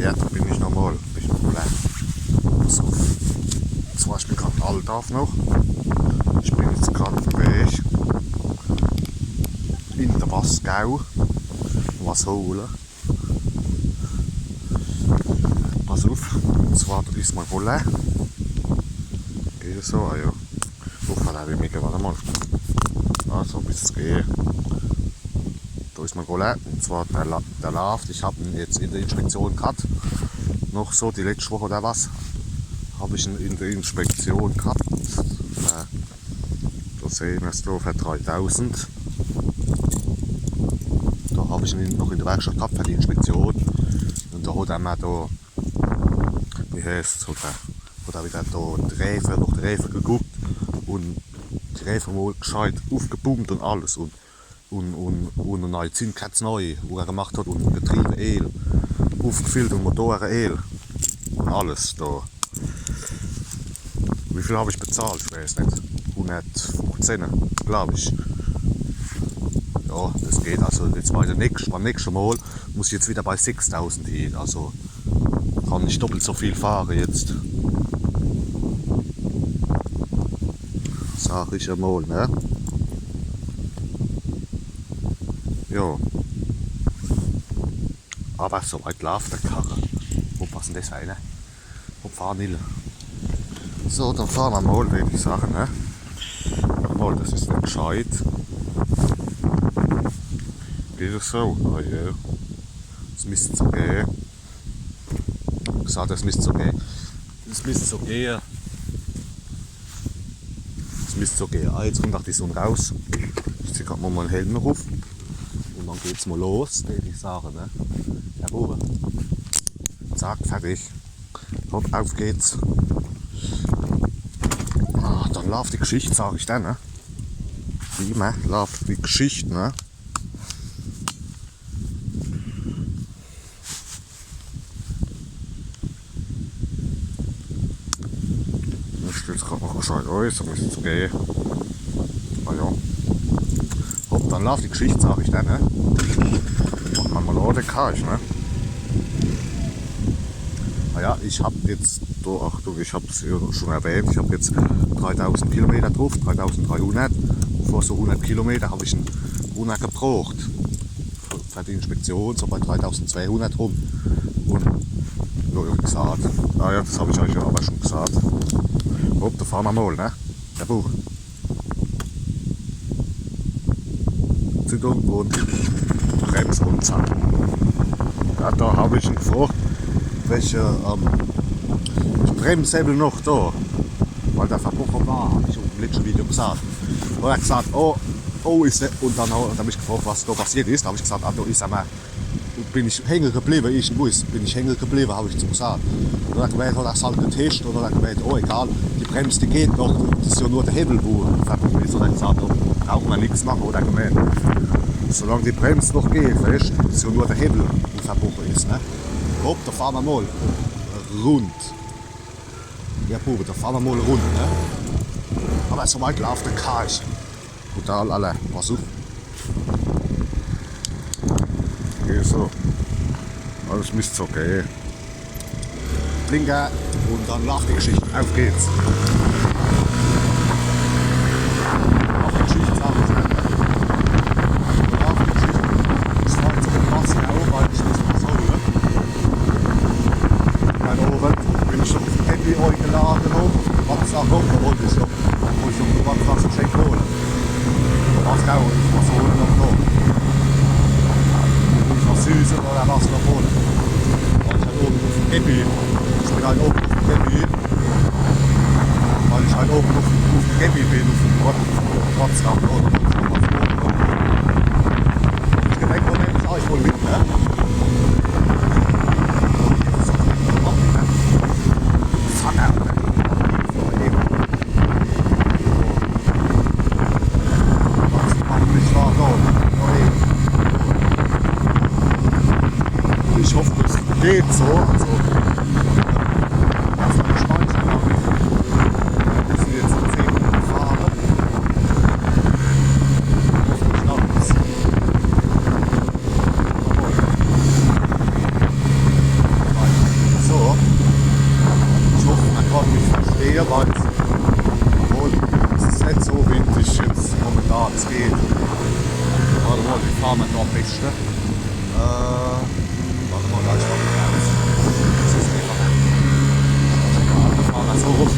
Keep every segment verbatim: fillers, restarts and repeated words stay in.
Ja, do bin ich nochmol. Bin ich nochmol. So. Zwar, ich bin grad in Altdorf noch. Ich bin jetzt grad uff em Weg in de Wasgau. Was hole. Pass uff. Un zwar, do is mei Roller. Geht es so? Ah ja. Uff, do hab ich mich, wart emol. Ah, so, bis es geht. Do is mei Roller, un zwar der, La- der laaft. Ich hab en jetzt in de Inspektion gehat. Noch so die letscht Woch oder was, hab ich en in de Inspektion gehat. Äh, do sehn mer's do fer dreidausend. Do hab ich en noch in de Werkstatt gehat fer die Inspektion. Un do hot er mer do, wie heißt's, hot er, hot er widder do die Reife, noch die Reife geguckt un die Reife mol gescheit uffgepumpt un alles. Un un, un, un e neii Zündkerz nei, wo er gemacht hot, un Getriebeeel uffgefillt un Motoreel un alles do. Wie viel hab ich bezahlt? Ich weiß net. Hundertfünfzehn, glaab ich. Ja, das geht. Also jetzt bei der nächst-, beim nächschte Mol muss ich jetzt widder bei sechstausend hin. Also kann ich doppelt so viel fahre jetzt. Sag ich emol, ne? Ja. Awwer so weit laaft de Karre. Wo passt dann das rein, ne? Wo fahren die? So, dann fahre mer mol, würd ich sage, ne? Mol, das is net gescheit. Geht das so? Ah, ja. Das misst so geh. Gesagt, das misst so geh. Das misst so geh. Das misst so geh. Ah, jetzt kummt ach die Sunn raus. Ich zieh grad mol mein Helm noch uff. Un dann geht's mol los, würd ich sage, ne? Ja, Bube. Zack, fertig. Hopp, uff geht's. Ah, dann laaft die Geschicht, sag ich dann, ne? Wie immer laaft die Geschicht, ne? Das steht grad noch gescheit aus, dann misst es geh. Ah ja. Hopp, dann laaft die Geschicht, sag ich dann, ne? Mache mer mol Order, Cash, ne? Ah ja, ich hab jetzt, do, Achtung, ich hab's ja schon erwähnt, ich hab jetzt dreidausend Kilometer druff, dreitausenddreihunnert. Un vor so hunnert Kilometer hab ich en runnergebroocht. Fer die Inspektion, so bei dreitausendzweihunnert rum. Un, ja, wie gesagt. Ah ja, das hab ich eich ja awwer schon gesagt. Hopp, do fahre mer mol, ne? Ja, Bube. Zündung un Brems runner. Ja, do hab ich en gefrocht, welche, ähm, Bremshebel noch do, weil der verbroche war, hab ich im letschte Video gesagt. Un er hot gesagt, oh, oh, is der, un dann hab ich gefrocht, was do passiert is. Do hab ich gesagt, ah, do is er mol, bin ich hänge gebliwwe, irgendwo is, bin ich hänge gebliwwe, hab ich zum gesagt. Un dann hot er gemeent, hot er es halt getescht, un dann hot er gemeent, oh, egal, die Brems, die geht noch, das is ja nur der Hebel, wo verbroche is. Un er hot gesagt, do brauche mer nix mache, hot er gemeent. Solang die Brems noch geht, weescht, das is ja nur der Hebel, wo verbroche is, ne? Hopp, do fahre mer mol rund. Ja, Bube, do fahre mer mol rund, ne? Awwer so weit laaft de Karre. Brutal, Alter. Pass uff. Geh so. Alles misst so geh. Blinker un dann laaft die Geschicht. Uff geht's. Uff die Geschicht, sag ich, ne? Uff die Geschicht. Ich fahr jetzt mit Wasser, ja, weil ich muss was hole. Mein Owend bin ich noch uff die Happy Hour gelade noch. Was do noch, do wollt ich noch, wollt ich noch was, was Geschenk hole. Was, ja, was hole noch, noch? Was Süßes oder was noch hole. Weil ich halt owwe uff die Happy, ich bin halt owwe uff die Happy. Weil ich halt owwe uff, uff die Happy bin, uff dem Gott, Gott, Gott, Gott, Gott, Gott, Gott. Ich denk, wo nehme ich eich wohl mit, ne? Verdammt. Ich hoffe, das geht so. Also, erstmal speichern. Wir sind jetzt zehn Minuten gefahren. Hoffentlich klappt es. Obwohl, es is net so windig jetzt momentan, es geht. Wart emol, wie fahre mer do am beschte? Äh, wart emol, do is noch eins. Des is einfach. Wart, do fahre mer so rum. So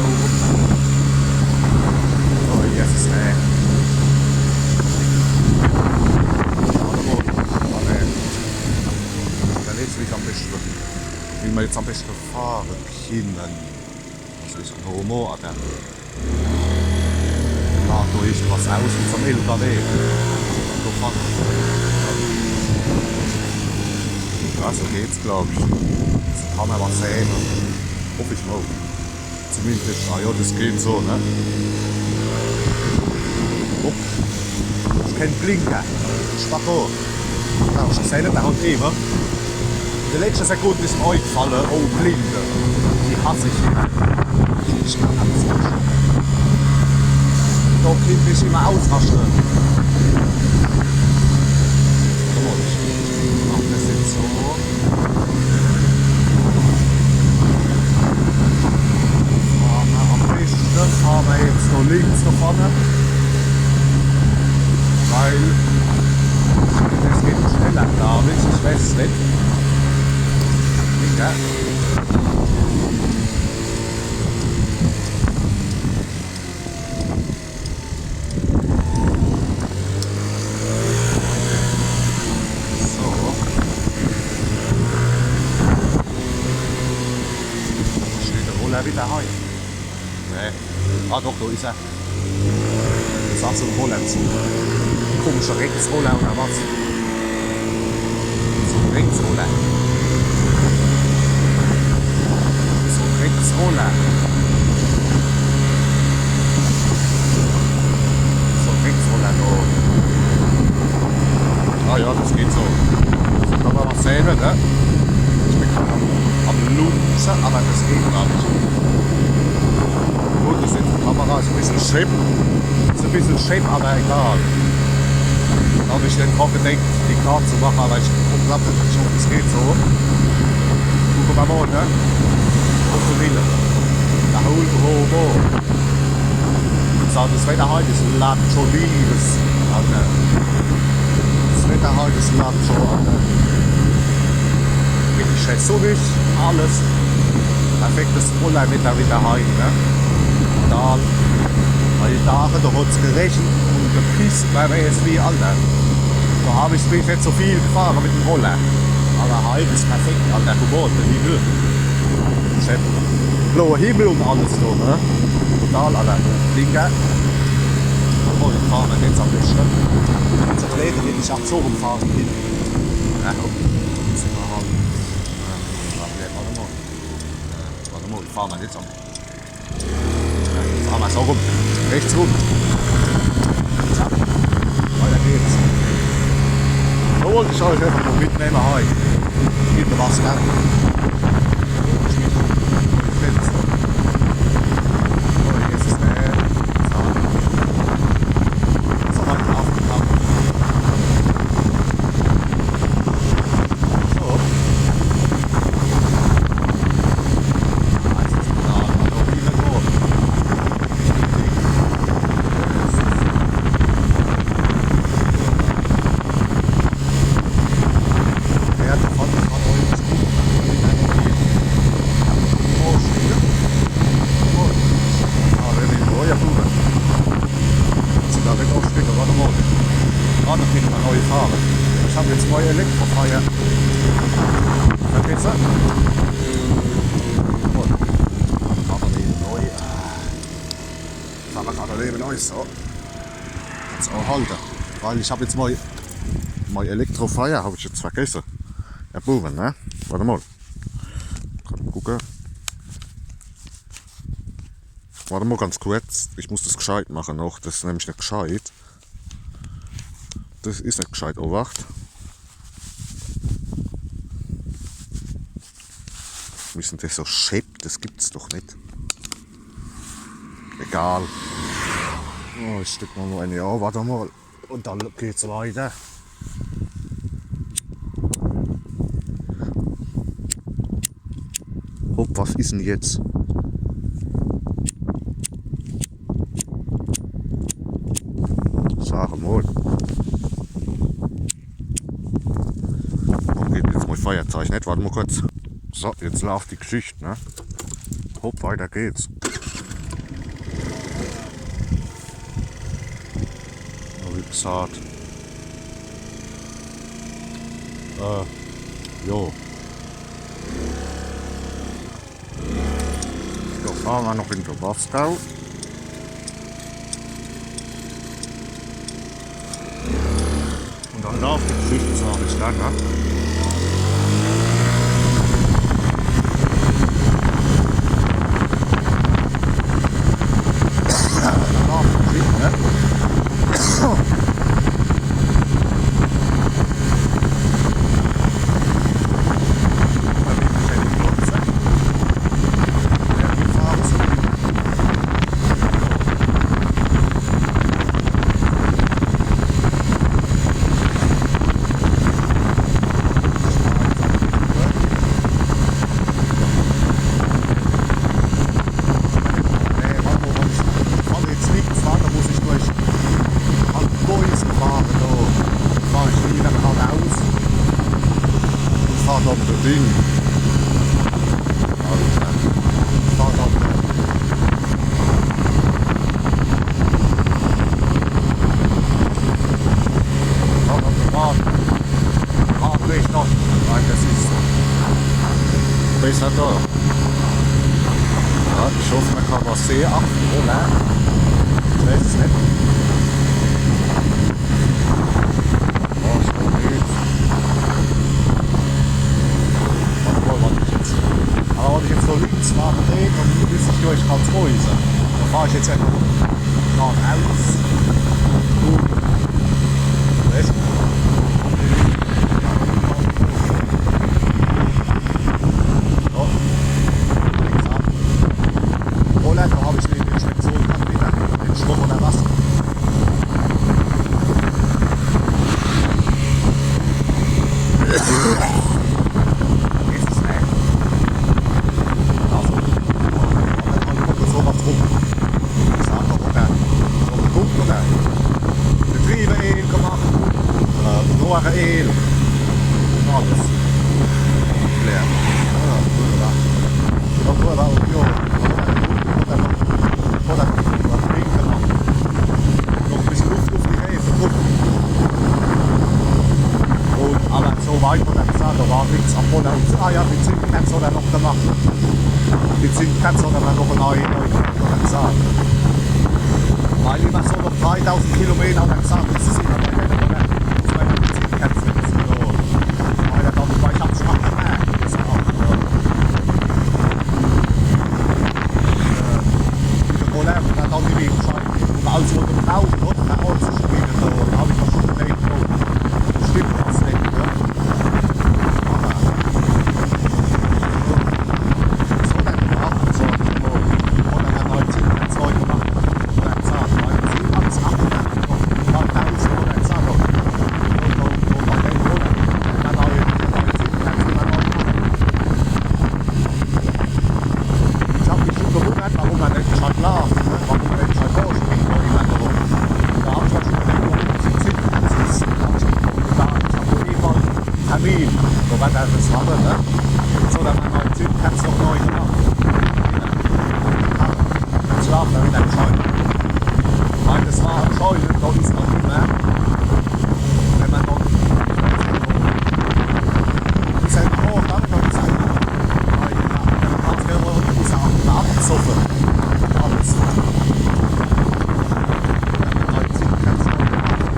rum. Oh, Jesus, ey. Wart emol, wart emol. Dann jetzt, wie ich am beschte, wie mer jetzt am beschte fahre kinne. Des is en Homo, Alter. Lad do echt was aus mit so em L K W. Do fahre. Ja, so geht's, glaab ich. Des kann mer mol sehe. Hoff ich mol. Zumindescht, ah ja, des geht so, ne? Hopp. Ich kenn Blinker. Spacko. Ja, schun gesehn, der hat eh, wa? In de letschte Sekunde is mer eigfalle, oh, Blinker. Die hass ich immer. Ich kann alles net. Do kann ich immer ausraschte. Guck mol, ich mach des jetzt so. Fahre mer am beschte, fahre mer jetzt no links do vorne. Weil des geht schneller, glaab ich. Ich weeß es net. Egal. So. Steht de Roller widder hei? Nee. Ah doch, do is er. Des is ach so en Roller. So en komische Drecksroller oder was? So en Drecksroller. So en Drecksroller. So en Drecksroller do. Ah ja, des geht so. Kann mer mol sehe, ne? Ich bin grad am, am Lunze, awwer des geht, glaab ich. Gut, des is jetzt die Kamera, is e bissel schepp. Is e bissel schepp, awwer egal. Do hab ich net dran gedenkt, die grad zu mache, awwer ich komm grad net schun, es geht so. Gucke mer mol, ne? Gucke mer widder. Do hol, hol, hol. So, des Wetter heit is latschowides, Alter. Des Wetter heit is latscho, Alter. Richtig schää sunnig, alles. Perfektes Rollerwetter widder heit, ne? Do, weil die Dage, do hot's geregent un gepisst bei mir is wie, Alter. Do hab ich, bin ich net so viel gefahre mit em Roller. Awwer heit is perfekt, Alter. Guck mol, de Himmel. Schää. Blauer Himmel un alles so, ne? Brutal, Alter. Linker. Oh, ich fahr mer jetzt am beschte. So blöd, wenn ich ach so rumfahre. Ja, hopp. Des is mol halt. Äh, wart mol. Äh, wart mol, ich fahr mer jetzt am Fahr mer so rum. Rechts rum. Zack. Weiter geht's. So wollt ich eich äfach mol mitnemme heit. Gibt was, gell? So, jetzt is der. So. So, halt auf, auf. So. Kannst du do net ausstecke? Wart emol. Ah, do kenne mer nei fahre. Ich hab jetzt nei Elektrofeier. Verstehst du? Gut. Fahre mer newe nei. Ah. Fahre mer grad newe nei, so. Jetzt ach halte. Weil ich hab jetzt nei, nei Elektrofeier, hab ich jetzt vergesse. Ja, Buwe, ne? Wart emol. Grad mol gucke. Wart emol ganz kurz, ich muss des gescheit mache noch, des is nämlich net gescheit. Des is net gescheit, Obacht. Wie is dann des so schepp? Des gibt's doch net. Egal. Oh, ich steck mol noch eine an, wart emol. Un dann geht's weiter. Was is denn jetzt? Sag mol. Warum geht jetzt mei Feierzeig net? Wart mol kurz. So, jetzt laaft die Geschicht, ne? Hopp, weiter geht's. Ja, wie gesagt. Äh, jo. Do fahre mer noch in de Wasgau. Un dann laaft die Geschicht, sag ich dann, ne? Dann laaft die Geschicht, ne? Nee, wart mol, wann ich, ich fahr jetzt links, wart, do muss ich durch Waldbeusen fahre, do fahr ich wieder gradaus un fahr dann de Ding. Alter. Ich fahr dann, äh, fahr dann de Rad-, Radweg noch. Nein, das is besser do. Ja, ich hoff, mer kann was sehe. Ach, oder? Ich weiß es net. Oh, ich bin müd. Wart mol, wann ich jetzt, awwer wann ich jetzt so links fahre, dann müsst ich durch Karlsruhe. Do fahr ich jetzt einfach gradaus. Gut. Weißt du? Ja. Oder do hab ich die Inspektion dann wieder. Den Schwung oder was? Is es net. Also, do kommt so was rum. Ich sag doch, oder? So, guck, oder? Betriebe, äh, gemacht. Äh, Motoren, äh, alles. Leer. Ja, cool, oder? Ja, cool, oder? Ja. Oder, oder, oder, oder, oder, noch e bissel Luft uff die Reife, guck. Un, awwer so weit, wo er gesagt, do war nix am Boden. Un, ah ja, die Zündkerze hat er noch gemacht. Die Zündkerze hat er noch nei, nei gemacht, hat er gesagt. Weil immer so noch dreitausend Kilometer, hat er gesagt, das is immer bei der, bei der, bei der Zündkerze. So. Weil er dann, weil ich hab's schon mal gemerkt, das war, äh, äh, mit dem Roller, wo er dann die Wegscheibe un alles, wo du brauchst, oder? Da hat sich wieder so, da hab ich doch schon gedacht, oh, stimmt was net, ne? Awwer so, dann gemacht, so, so, oder dann halt ganz neu gemacht, oder gesagt, weil das is alles ab, oder? Noch ein paar tausend, oder gesagt, noch, so, so, so, bei dem, oder? Dann halt, dann halt, ganz neu gemacht. Ich hab mich schon gewundert, warum er net gescheit laaft, ne? Warum er net gescheit laaft, do immer noch. Do hab ich mir schon gedacht, warum das jetzt sinn, das is, hab ich mir gedacht, ich hab auf jeden Fall einen Termin, do werd er das mache, ne? So, dann hat er die Zündkerze noch nei gemacht. Jetzt laaft er wieder gescheit. Weil das war anscheinend, do is noch immer, wenn mer do, is halt hoch, dann is halt, weil, ja, dann kannst du, is er abgesoffen. Alles. Dann kannst du, kannst du,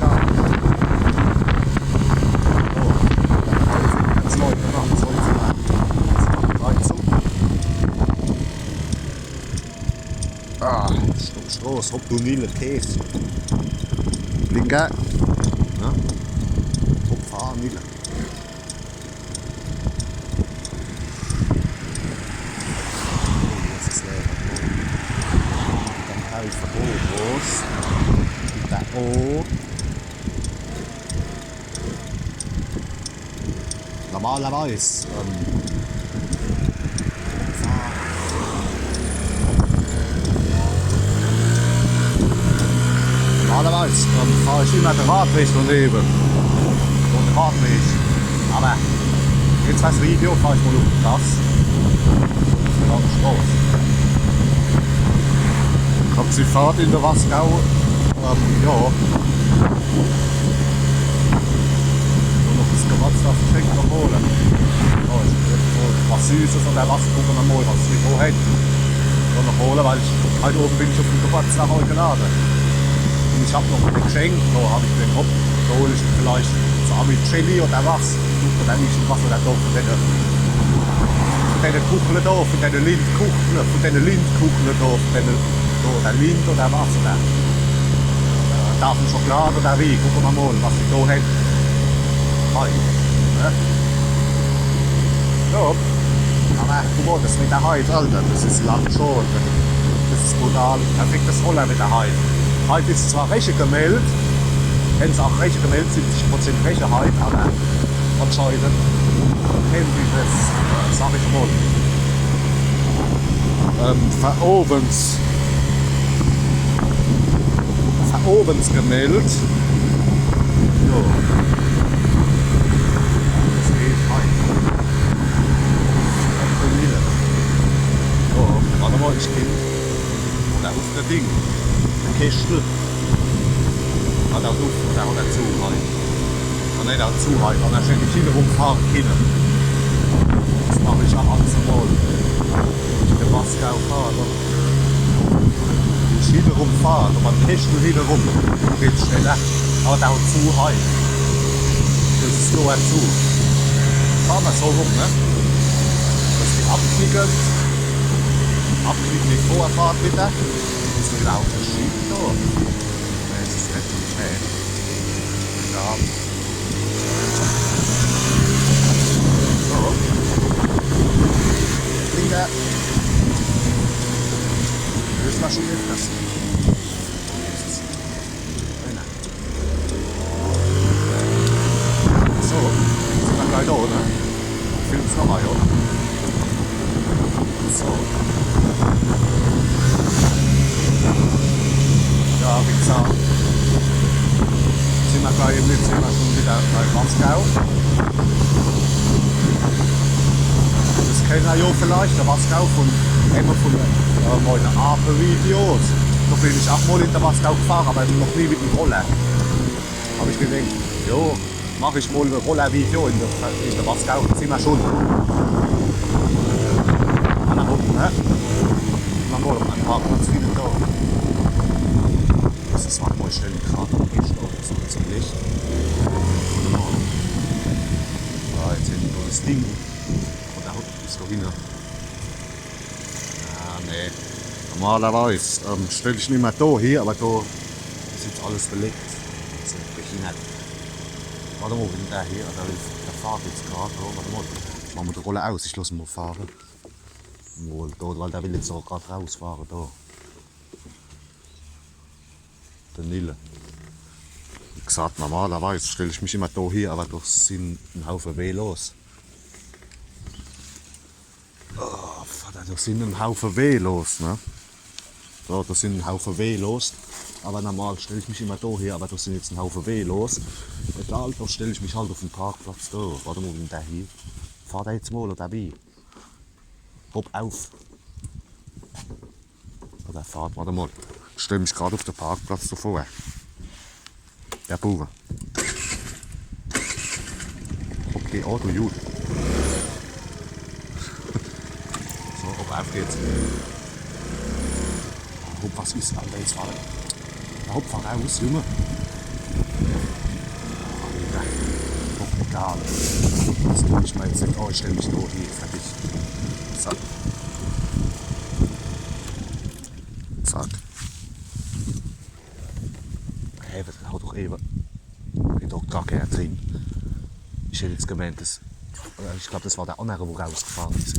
ja. So, dann kannst du, kannst du, ja, so, so. Ah, Stopp, Stroß, hopp, du Nille, Käs. Linker. Ja. Hopp, fahr, Nille. Oh, jetzt is leer. Dann helfe, oh, los. Wieder, oh. Normalerweise, ähm, fahr Dann fahr ich immer de Radweg donewe. Un de Radweg. Awwer jetzt fers Video fahr ich mol uff de Gass. Uff de Landestroß. Hab die Fahrt in de Wasgau. Ähm, ja. Un noch des Geburtstagsgeschenk noch hole. Ja, ich will jetzt mol was Süßes oder was, gucke mer mol, was die do hän. Dann noch hole, weil ich, heit Owend bin ich uff de Geburtstag heit gelade. Un ich hab noch kä Geschenk, do hab ich gedenkt, hopp, do hol ich vielleicht so Ami Jelly oder was. Oder irgendwas oder do vun denne, vun denne Kuchle do, vun denne Lindtkuchle, vun denne Lindtkuchle do, vun denne, do, oder Lind oder was, oder, äh, Tafel Schokolad oder wie, gucke mer mol, was die do hän. Heit, ne? Ja. Awwer guck mol, des Wetter heit, Alter, des is lang schun. Des is brutal. Perfektes Rollerwetter heit. Heit is zwar Reche gemeldt, hän se ach Reche gemeldt, siebzig Prozent Reche heit, awwer anscheinend hän die des, äh, sag ich mol, ähm, verowens, verowens gemeldt. So. Des geht heit. So, wart emol, ich geh mol do uff des Ding. De Käschtel. Hot er uff, oder hot er zu heit? Ah, nee, der hot zu heit, weil dann hätt ich hinnerum fahre kenne. Des mach ich ach alles emol. De Wasgau fahre. Wenn ich hinnerum fahre, also beim Käschtel hinnerum, geht's schneller. Awwer der hot zu heit. Des is nur zu. Fahre mer so rum, ne? Des is die Abknicke. Abknicke, die Vorfahrt widder. Is widder uff de Schiene do. Nee, is es net. Nee. Ja. So. Blinker. Des war schun öfters. Einer. So, sin mer gleich do, ne? Filmt's noch mol, jo. So. Ja, wie gesagt, sin mer gleich, jetzt sin mer schun widder bei Wasgau. Des kennt er jo vielleicht, de Wasgau vun, emol vun, äh, meine Ape-Videos. Do bin ich ach mol in de Wasgau gefahre, awwer noch nie mit em Roller. Hab ich gedenkt, jo, mach ich mol e Roller-Video in de, in de Wasgau. Sin mer schun. Mol gucke, ne? Mol gucke, ob mer en Parkplatz finne do. Des is, wart emol, ich stell mich grad uff, ich stell mich so zum Licht. Ja, jetzt hän ich nur des Ding. Un do is doch hinne. Ah, nee. Normalerweis, ähm, stell ich mich immer do hie, awwer do is jetzt alles belegt. Des is behindert. Wart emol, wenn der hie, der, der fahrt jetzt grad do, wart emol. Mache mer de Roller aus, ich loss en mol fahre. Mol do, weil der will jetzt ach grad rausfahre, do. De Nille. Wie gesagt, normalerweis stell ich mich immer do hie, awwer do sin en Haufe Velos. Oh, Vadder, do sin en Haufe Velos, ne? Do, do sin en Haufe Velos. Awwer normal stell ich mich immer do hie, awwer do sin jetzt en Haufe Velos. Egal, do stell ich mich halt uff de Parkplatz do. Wart emol, wenn der hie. Fahrt der jetzt mol, oder wie? Hopp uff. Oder fahrt, wart emol. Stell mich grad uff de Parkplatz do vor. Der Buwe. Okay, oh, du Jud. So, hopp, uff geht's. Hopp, was is, Alter, jetzt war der. Ja, hopp, fahr raus, Junge. Alter. Hopp, egal. Des tu ich mer jetzt net an, ich stell mich do hie, fertig. Zack. Zack. Hä, was, hot doch ewe, hot doch gar kenner drin. Ich hätt jetzt gemeent, des, äh, ich glaab, des war der annere, wo rausgefahre is.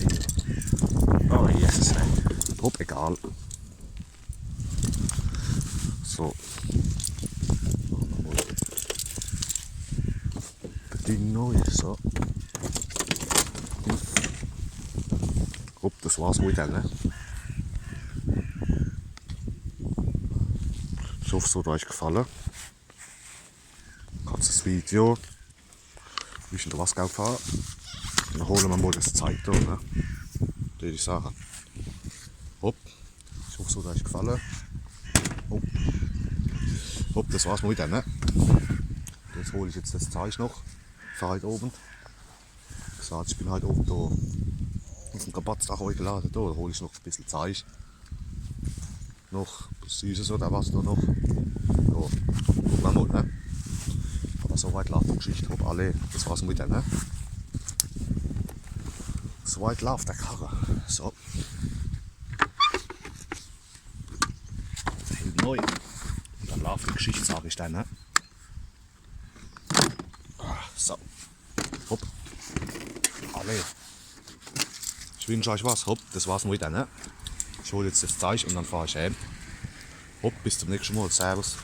Oh, Jesus, ey. Hopp, egal. So. Mache mer mol des Ding nei, so. Hopp, des war's widder, ne? So, Ich hoff, es hat eich gefalle. Kurzes Video. Wie ich in de Wasgau fahr. Dann hole mer mol des Zeich do, ne? Dät ich sage. Hopp. Ich hoff, es hat eich gefalle. Hopp. Hopp, des war's mol widder, ne? Jetzt hol ich jetzt des Zeich noch. Fer heit Owend. Gesaat, ich bin heit Owend do uff de Geburtstag eingelaade. Do hol ich noch e bissel Zeich. Noch Süßes oder was do noch. So, gucke mer mol, ne? Awwer so weit laaft die Geschicht. Hopp, alla, des war's mol widder, ne? So weit laaft de Karre. So. Neu. Un dann laaft die Geschicht, sag ich dann, ne? Ah, so. Hopp. Alla. Ich wünsch eich was. Hopp, des war's mol widder, ne? Ich hol jetzt des Zeich un dann fahr ich heem. Hopp, bis zum nächschte Mol. Servus.